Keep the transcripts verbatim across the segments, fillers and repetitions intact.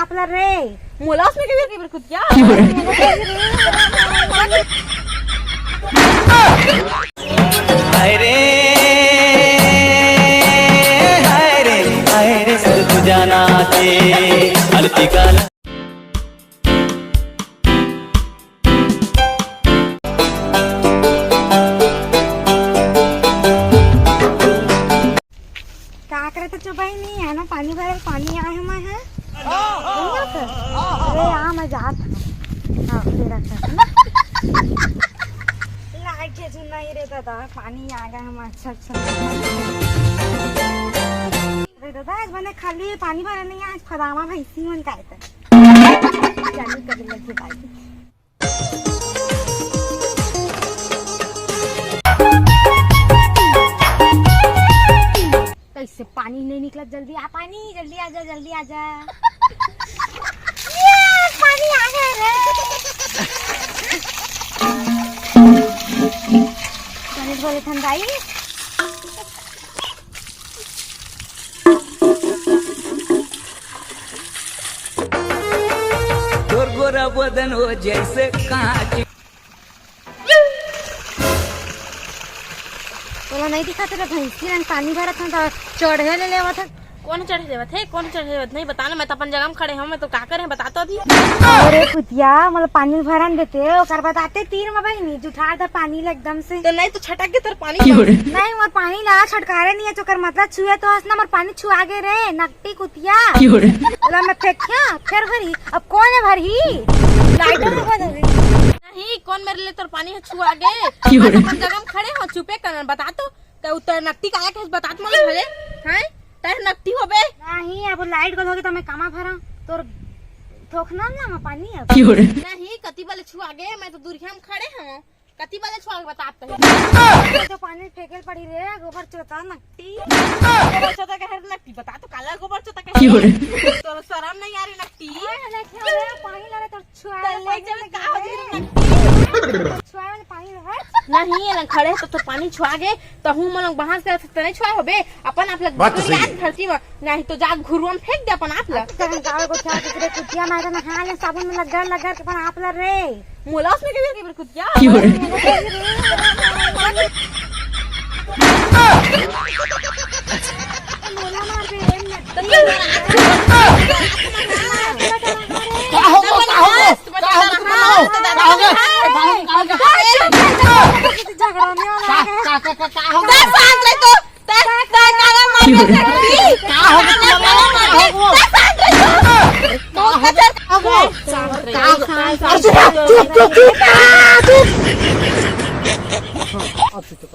आप ला रे। मोला उसमें कभी कभी कुछ क्या? हाय रे, हाय रे, हाय रे, सब जाना थे, अलती का का करत हच बहिनी? आना पानी भरल, पानी आए हमारे यहाँ। अरे आ, मैं जात हूँ। हाँ, ले रखा है। लाइट के सुन नहीं रहता था, पानी आ गया हमारे। अच्छा, अच्छा। अरे दादा, आज मैंने खाली पानी भरा नहीं है, आज फदामा भैंसी मन का है। चालू कर ले, कैसे पानी नहीं निकला? जल्दी आ पानी, जल्दी आ जा, जल्दी आ जा। ये पानी आ गया रे। पानी भले ठंडाई। तोर गोरा बदन हो जैसे कांच। तोला नहीं दिखाते रे भैंसी रंग पानी भरत हन त चढ़े ले लेवत हन। कौन चढ़े लेवत है, कौन चढ़े लेवत नहीं? बताना, मैं तो अपन जगह में खड़े हूँ, मैं तो का करे हैं बता तो अभी। अरे कुतिया, मतलब पानी भरन देते, ओकर बताते तीर में बहिनी जुठार द पानी ले एकदम से। तो नहीं तो छटक के तोर पानी। नहीं, मोर पानी ला छटकारे नहीं है, ओकर मतलब छुए तो हस ना, मोर पानी छुआ गे रे, नकटी कुतिया। ओला मैं फेंकिया, फेर भरी, अब कौन है भरी? लाइटर में भर दोगे। नहीं, कौन मेरे लिए तोर पानी है छुआ गे? मैं तो अपन जगह में खड़े हो, चुपे कर, बता तो। ते उत्तर नकटी काहे कहे बतात मोला भले? हैं? तैं नकटी होबे? नहीं, अब लाइट गोल होगे त मैं कामा भरा? तोर थोकना ना मा पानी अब। नहीं, कति बले छुआ गे, मैं तो दुरिहा म खड़े हूँ। कति बले छुआ गे बतात तही। तो पानी फेंकेल पड़ी रे, गोबर चोता नकटी। गोबर चोता कहे नकटी, बता तो काला गोबर चोता कहे। तोर शरम नहीं आ रही नकटी? अरे, देखे रे, पानी ला रे, तोर छुआ तले पानी चल लगे का हो रे। गई नकटी? छुआ वाले पानी लगा। नहीं, ये ना खड़े तो, तो पानी छुआ गे, तो हूँ मन बाहर से तने छुआ होबे, अपन आप लग बात तो सही है। धरती में, नहीं तो जा घुरुआ में फेंक दे अपन आप लग। तो हम गाँव को छुआ के रे कुतिया मारे ना, हाल साबुन में लग लग के अपन आप लग रे। मोला उसमें कभी कभी कुतिया। क्यों रे? मोला मार दे, ए, नकटी। का होगे? का होगे? का होगे? का होगे? का होगे? का होगे? झगड़ा नहीं होना है। का, का, का, का, का होगे? तैं शांत रह तो। तैं, तैं काला मार दे सकती। का होगे? का होगे? का होगे? का होगे? अरे चुप, चुप, चुप, चुप।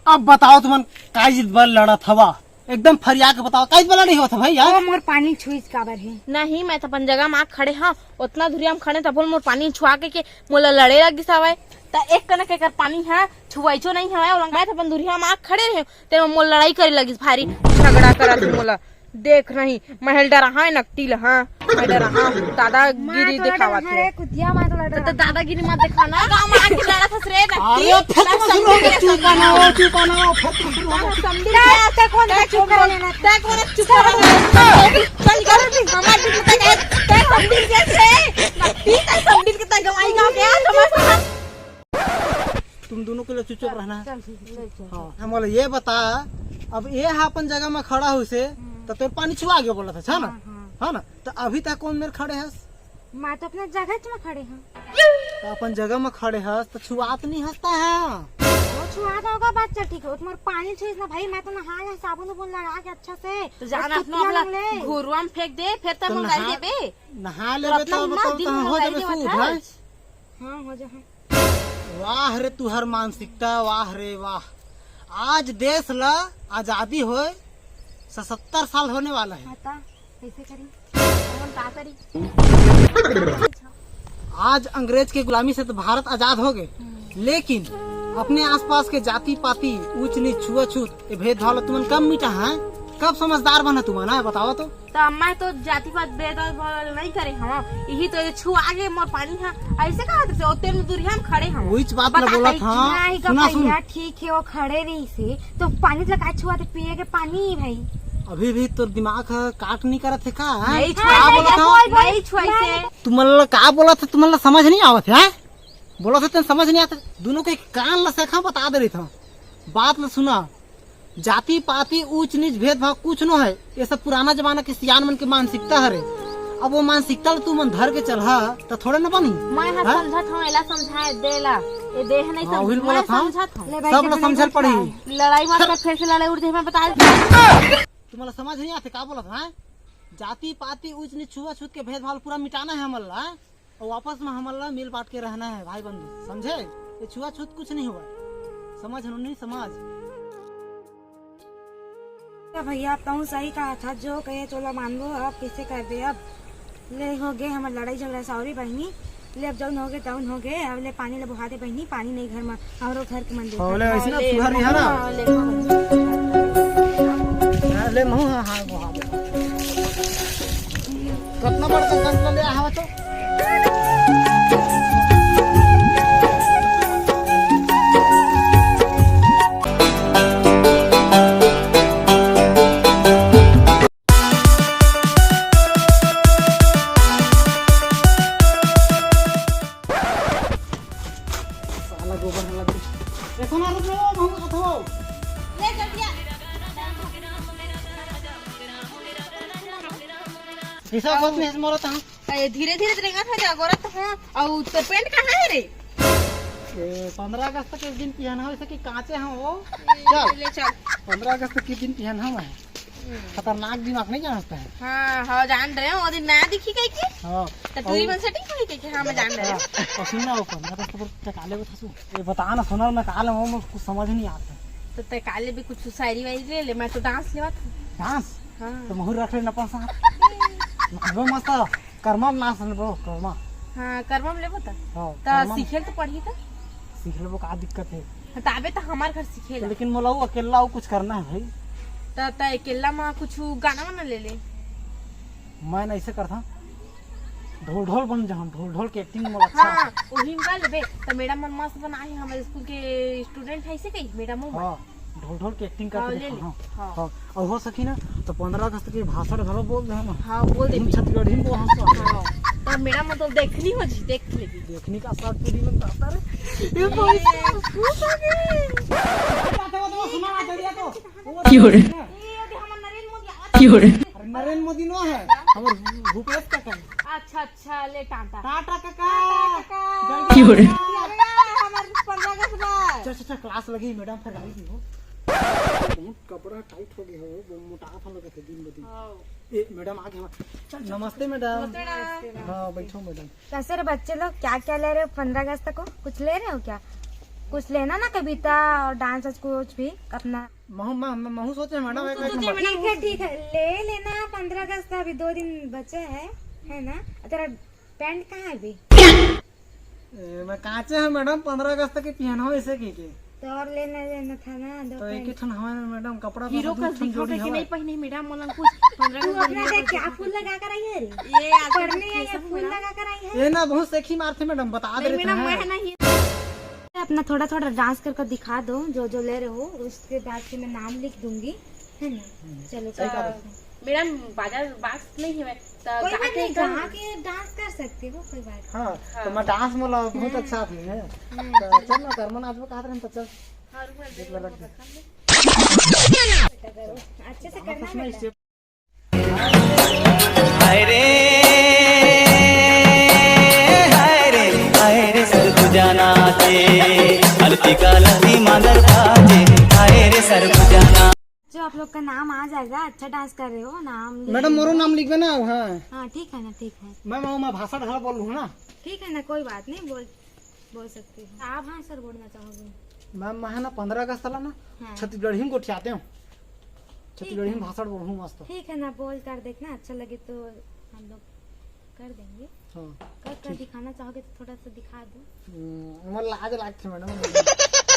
अब बताओ तुमन काइज बर लड़त हवा? एकदम फरिया के बताओ, काइज बर लड़े होत भाई यार? ओ, मोर पानी छुईस काबर हे? नहीं, मैं तो अपन जगह मा खड़े हाँ, उतना धुरिया में खड़े तब मोर पानी छुआ के, के मोला लड़े लगिस हवय। त एक कनक एकर पानी हा छुआइचो नहीं हवय, और मैं तो अपन धुरिया मा खड़े रहे, ते मोला लड़ाई करे लगिस भारी, झगड़ा करत हे मोला। देख नहीं, महल डरा हाँ नकटी ल, हाँ। मैं डरा हाँ, दादागिरी दिखावत हे। कुतिया, मैं तो लड़ तो, तो दादागिरी मत दिखाना। गाँव में आके लड़ा था रे नकटी। अरे, फिर तुम शुरू हो गए, चुप ना हो, चुप ना हो, फिर तुम शुरू हो गए। समझी क्या? ते कौन है चुप कर लेना? ते कौन है चुप कर लेना? चल कर, हमारे बीच में तक है। ते समझी कैसे? नकटी ते समझी के तक गवाई गाँव के, समझ समझ। तुम दोनों के लिए चुप रहना है। चल, ठीक है, चल, चल। हाँ, हम बोले, ये बता, अब ये हा अपन जगह में खड़ा हुई से, हम्म। तो तेरे पानी छुआ गया बोला था, है ना? हाँ, हाँ। है ना? तो अभी तक कौन मेर खड़े हस? मैं तो अपने जगह में खड़े हूँ। तो अपन जगह में खड़े हस, तो छुआत नहीं हंसता है। वो छुआत होगा, बात चल ठीक है। तुम्हारे पानी छुईस ना भाई, मैं तो नहा ले, साबुन उबुन लगा के अच्छा से। तो जाना और अपना, अपना ले। घुरुआ में फेंक दे, फिर तो तो मंगाई नहा, देबे। नहा तो लेबे अपना तो हिम्मत बताओ, दिन तो हो मंगाई जाबे देबे सूझ, था। हाँ? हाँ, हो जा, हाँ। वाह रे तुहर मानसिकता, वाह रे वाह। आज देश ला आजादी होए सतहत्तर साल होने वाला है। हाँ, ता, कैसे करी? कौन का करी? आज अंग्रेज के गुलामी से तो भारत आजाद हो गए, हम्म। लेकिन अपने आसपास के जाति पाति, ऊंच नीच, छुआछूत, ये भेदभाव ला तुमन कब मिटा है? कब समझदार बना तुमन, हाँ, बताओ तो। तो अम्मा तो जातिवाद भेदभाव नहीं करे हवा, यही तो ये छुआ गे मोर पानी हा, ऐसे कहा थे, ओते में दूरिया में खड़े हवा। वही बात ला बोला था। नहीं, सुना, सुन। ठीक है, वो खड़े रही से, तो पानी लगा छुआ थे, पिए के पानी भाई। अभी भी तो दिमाग है, काट नहीं करत है का, हाँ? नहीं, का छुआ बोला था? बोल, बोल, नहीं छुआई से। तुमन ला का बोलत हे, तुमन ला समझ नहीं आवत हे, हैं? बोलत हे, तेन समझ नहीं आवत। दोनों के कान ला सेखा बता दे रही था, बात ला सुना। जाति पाति, ऊंच नीच, भेदभाव कुछ नो है। ये सब पुराना जमाना के सियान मन के मानसिकता हरे। अब वो मानसिकता ला तुमन धर के चलहा त थोड़े न बनी। मैं ह हाँ? समझत हूँ, एला समझाए दे ला। ये देह नहीं हाँ, समझ, वही मैं बोलत हूँ। समझत हूँ। ले भाई, सब ला कितने समझल पड़ी। लड़ाई मत कर, फिर से लड़ाई उठ जाए, मैं बता देती हूँ। तुम्हारा समझ नहीं आते का बोलत हूँ, हैं? जाति पाति, ऊंच नीच, छुआछूत के भेदभाव पूरा मिटाना है हमन ला, हैं? और आपस में हमन ला मिल बांट के रहना है भाई बंधु, समझे? ये छुआछूत कुछ नहीं हुआ, समझ नो नहीं समझ। तो भैया, अब तहूँ सही कहा था, जो कहे चोला मानबो, अब कैसे कर दे अब। ले हो गए हमर लड़ाई झगड़ा, सॉरी बहिनी। ले अब जौन हो गए तौन हो गए, अब ले पानी ले बोहा दे बहिनी, पानी नहीं घर में, हमरो घर के मंदिर हाँ, पर। ले वैसे ना हाँ, ले, सुधार नहीं है ना? हाँ, ले, हाँ। हाँ, ले महू, हाँ, हाँ, बोहा दे। कतना बड़का गंज ले आवा तो। साला गोबर हला दे। देखो ना, रुक लो, हम हाथ हो। ले जल्दी आ। हिसाब बात नहीं मोरा ता। ए, धीरे धीरे रेंगत हो जा, गोरत हो। और तो पेंट कहाँ है रे? ए, पंद्रह अगस्त के दिन पिहना हो, ऐसे कि कांचे हो वो। चल। ले चल। पंद्रह अगस्त के दिन पिहना हो मैं। खतरनाक दिमाग नहीं जानता है। हाँ, हाँ, जान रहे हो, वो दिन नया दिखी कहीं की? हाँ। तो टूरी और मन सेटिंग हुई कहीं की? हाँ, मैं जान रहे हो। हाँ, और सुन ना, वो पंद्रह अगस्त पर टका ले बता सु। ये बता ना, सुना मैं काले हूँ, मैं कुछ समझ नहीं आता। तो ते काले भी कुछ शायरी वायरी ले ले, मैं तो डांस लेवा था। डांस? हाँ। तो महूर रख ले नपा साथ। नाचबो मस्त, कर्मा में नाच लेबो, कर्मा। हाँ, कर्मा में लेबो त? हाँ, त कर्मा में। सीखे ल तो पड़ही त? सीख लेबो, का दिक्कत है? हाँ, त आबे त हमार घर सीखे ला। लेकिन मोला वो अकेला वो कुछ करना है भाई। त, त अकेला में कुछ गाना वाना ले ले। मैं ना ऐसे करता, ढोल ढोल बन जाऊँ, ढोल ढोल के एक्टिंग मोला अच्छा हाँ, है। वही में गा लेबे। त मैडम मन मस्त बनाए, हमारे स्कूल के स्टूडेंट है, ऐसे कही मैडम हो। हाँ। ढोल ढोल के एक्टिंग हाँ, करके ले देखो, ले। हाँ। हाँ। हाँ। और हो सकी ना तो पंद्रह अगस्त के भाषण घलो बोल दे ना। हाँ, बोल दे। हम छत्तीसगढ़ी में बोल हम तो। हाँ। तब मेरा मतलब देखनी हो जी, देख ले। देखनी का साथ पूरी में आता रे। ये भाई साहब, खुश हो गए। सुना ना जल्दी तो। क्यों रे? ये अभी हमार नरेंद्र मोदी आवत क्यों रे? अरे नरेंद्र मोदी नो है, हमार भूपेश काका है। अच्छा, अच्छा, ले टाटा। टाटा काका। टाटा काका। जल्दी क्यों रे? आ। अरे यार, हमार पंद्रह अगस्त बा। चल, चल, चल, क्लास लगी, मैडम फिर गाली दी हो। बहुत कपड़ा टाइट हो गया हो, बहुत मोटा था लगा था दिन ब दिन। हाँ। ए, मैडम आ गए हमार। चल, चल, नमस्ते मैडम। नमस्ते मैडम। हाँ, बैठो मैडम। कैसे रे बच्चे लोग, क्या क्या ले रहे हो पंद्रह अगस्त को? कुछ ले रहे हो क्या? कुछ लेना ना कविता और डांस, कुछ भी अपना। महू, महू, महू सोचे मैडम, एक, एक नंबर। ठीक है, ठीक है, ले लेना। पंद्रह अगस्त का अभी दो दिन बचे है, है ना? तेरा पैंट कहाँ है अभी? ए, मैं कांचे है मैडम, पंद्रह अगस्त के पिहन हो ऐसे की के। तो और लेना लेना था ना, दो तो एक पैंट। ही ठन हमारे मैडम कपड़ा हीरो तो का दू ठन दिखा जोड़ी के हवा। नहीं पहने मैडम, मोला कुछ पंद्रह तू अगस्त अपना में देख, क्या फूल लगा कर आई है रे? ये आज पढ़ने आई है, फूल लगा कर आई है। ये ना बहुत सेखी मारते मैडम, बता दे नहीं रहे मैडम, थे। मैं नहीं। अपना थोड़ा थोड़ा डांस करके दिखा दो, जो जो ले रहे हो, उसके बाद फिर मैं नाम लिख दूंगी, है ना? हम्म, चलो, सही कहा। मैडम, बाजा बास नहीं है, तो कोई बात नहीं, गा के डांस कर सकते हो, कोई बात हाँ, नहीं। तो मैं डांस मोला बहुत हम्म। अच्छा आती है। हम्म। तो चल ना, कर्मन आज वो कहा था, तो चल। हाँ, रुक, मैं देख ले, लग गया। बेटा करो, अच्छे से करना बेटा। हाय रे, हाय रे, हाय रे, सरगुजाना के अलती का लती मांगर बाजे। हाय रे, सरगुजाना। जो आप लोग का नाम आ जाएगा, अच्छा डांस कर रहे हो, नाम लिख मैडम, लो। मोरो नाम लिखबे ना। हाँ। हाँ, ठीक है ना, ठीक है। मैम, मैं भाषण घर बोल लूँ ना। ठीक है ना, कोई बात नहीं, बोल, बोल सकते हो। आप हाँ सर बोलना चाहोगे? मैम, मैं है ना पंद्रह अगस्त वाला ना हाँ। छत्तीसगढ़ी में गोठियाते हूँ। छत्तीसगढ़ी में भाषण बोलूँ मस्त। ठीक है ना, बोल कर देखना, अच्छा लगे तो हम लोग कर देंगे। हाँ, कर, कर ठीक। दिखाना चाहोगे तो थोड़ा सा दिखा दो। हम्म, मोर लाज लागथे मैडम।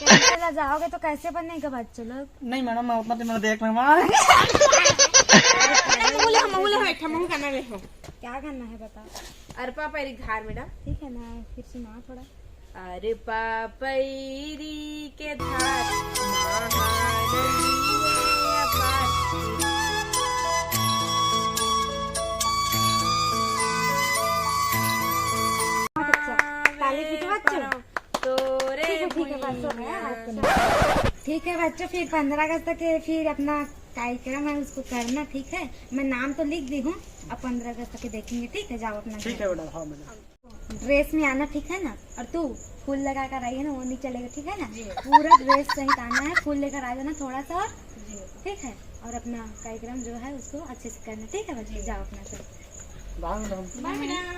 कैसे लजाओगे तो कैसे बनेगा बच्चे लोग? नहीं मैडम, मैं उतना तो मैं देख लूंगा। अरे, बोले हम, बोले हम, एक हम करना नहीं हो। क्या करना है बताओ। अरपा पैरी धार मैडम। ठीक है ना, फिर सुनाओ थोड़ा। अरे पापैरी के धार, महानदी है अपार। ठीक है बच्चों, ठीक है, ठीक है, बस हो गया, हाथ को ना। ठीक है बच्चों, फिर पंद्रह अगस्त तक के फिर अपना कार्यक्रम है, उसको करना, ठीक है? मैं नाम तो लिख दी हूँ, अब पंद्रह अगस्त तक के देखेंगे, ठीक है? जाओ अपना ठीक घर। है बेटा, हाँ मैडम। ड्रेस में आना, ठीक है ना? और तू फूल लगा कर आई है ना, वो नहीं चलेगा, ठीक है ना? पूरा ड्रेस सहित आना है, फूल लेकर आ जाना थोड़ा सा, और ठीक है? और अपना कार्यक्रम जो है उसको अच्छे से करना, ठीक है बच्चों? जाओ अपना सब। बाय मैडम। बाय मैडम।